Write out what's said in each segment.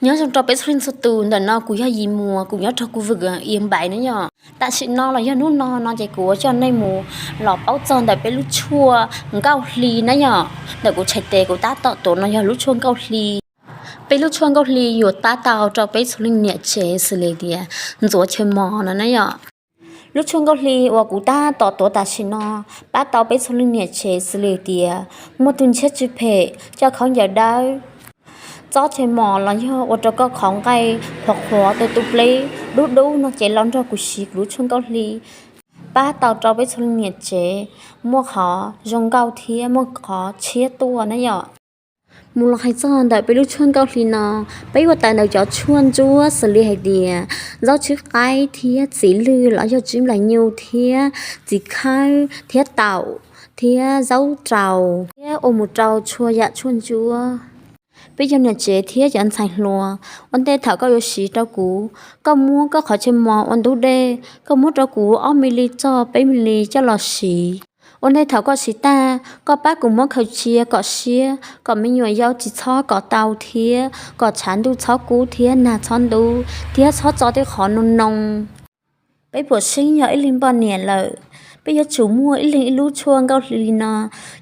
Nyob zoo rau peb txhua leej txhua tus, ntawm no kuv yog Yim Muas, kuv nyob rau khu vwm Iab Npaiv na yom. Tam sim no los yog hnub no no ces kuv yuav coj nej mus los paub txog ntawm peb lub tshuaj nkauj hli na yom. Ntawm kuv tshais tes kuv tab tom tuav no yog lub tshuaj nkauj hli. Peb lub tshuaj nkauj hli yuav pab tau rau peb txhua leej niam tsev xws li tias ntxuav chaw mos no na yom. Lub tshuaj nkauj hli uas kuv tab tom tuav tam sim no pab tau peb txhua leej niam tsev xws li tias muaj tus ntshiab tsw phem, coj khaub ncaws dawb, txob chaw mos los yog ua rau koj qhov nqaij qhuav qhuav tu tu pleb dub dub no ces los nrog kuv siv kuv lub tshuaj nkauj hli, pab tau rau peb txhua leej niam tsev muaj qhov zoo nkauj thiab muaj qhov tshiab tuaj na yom. Mus los hais txog ntawm peb lub tshuaj nkauj hli no, peb ua tau ntawm cov tshuaj ntsuab xws li hais tias zaub tshwb qaib thiab txiv lwj los yog tswb nplais nyuj thiab txiv khawb thiab taum thiab zaub raus thiab ua mus rau txhua yam tshuaj ntsuab. Peb cov niam tsev thiab cov ntxhais hluas, ua ntej thaum koj yuav siv rau kuv, koj muab koj qhov chaw mos ua ntub dej, koj muab rau kuv ob mi li txog peb mi li coj los siv. Ua ntej thaum koj siv tag, koj pab kuv muab khaws cia kom siab, kom me nyuam yaus tsis txhob kom tau thiab kom tshav ntuj txhob kub thiab nag txhob ntub thiab txhob txo tej qhov noo noo. Peb puas seeb yog ib leeg poj niam lawm, peb yuav tsum muaj ib leeg ib lub tshuaj nkauj hli li no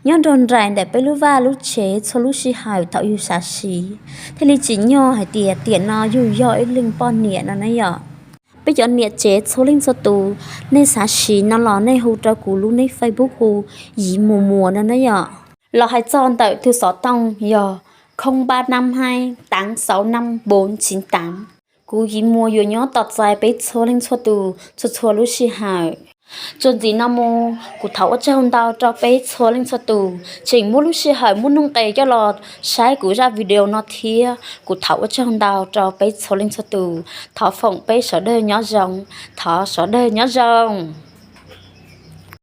nyob nrog nraim ntawm peb lub vaj lub tsev txhua lub sij hawm thaum yus xav siv, thiaj li tsim nyog hais tias tiam no yus yog ib leeg poj niam no na yom. Peb cov niam tsev txhua leej txhua tus, nej xav siv no los nej hu rau kuv lub neb Facebook hu Yim Muas Muas no na yom. Los hais txog ntawm tus xov tooj yog không ba năm hai tám sáu năm bốn chín tám. Kuv Yim Muas yuav nyob tos txais peb txhua leej txhua tus txhua txhua lub sij hawm. Txuas ntxiv no mus kuv thov ua tsaug ntau rau peb txhua leej txhua tus tseem muab lub sij hawm muab nuj nqes coj los saib kuv zaj video no thiab kuv thov ua tsaug ntau rau peb txhua leej txhua tus. Thov foom peb sawv daws nyob zoo, thov sawv daws nyob zoo.